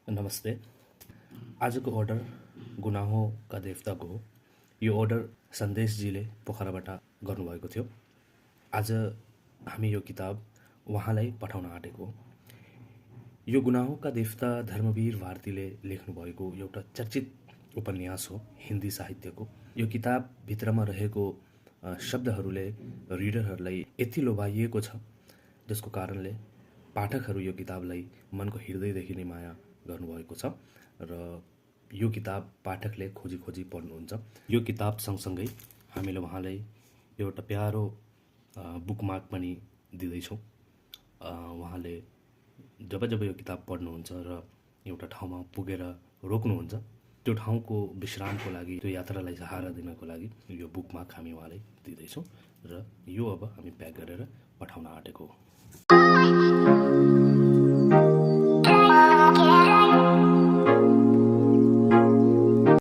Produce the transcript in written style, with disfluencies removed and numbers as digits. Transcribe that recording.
नमस्ते। आजको अर्डर गुनाहों का देवताको हो। यो अर्डर सन्देशजीले पोखराबाट गर्नुभएको थियो। आज हामी यो किताब उहाँलाई पठाउन आँटेको हो। यो गुनाहों का देवता धर्मवीर भारतीले लेख्नुभएको एउटा चर्चित उपन्यास हो हिन्दी साहित्यको। यो किताब भित्रमा रहेको शब्दहरूले रिडरहरूलाई यति लोभाइएको छ जसको कारणले पाठकहरू यो किताबलाई मनको हृदयदेखि नै माया गर्नुभएको छ र यो किताब पाठकले खोजी खोजी पढ्नुहुन्छ। यो किताब सँगसँगै हामीले उहाँलाई एउटा प्यारो बुकमार्क पनि दिँदैछौँ। उहाँले जब जब यो किताब पढ्नुहुन्छ र एउटा ठाउँमा पुगेर रोक्नुहुन्छ, त्यो ठाउँको विश्रामको लागि, त्यो यात्रालाई सहारा दिनको लागि यो बुकमार्क हामी उहाँलाई दिँदैछौँ र यो अब हामी प्याक गरेर पठाउन आँटेको हो।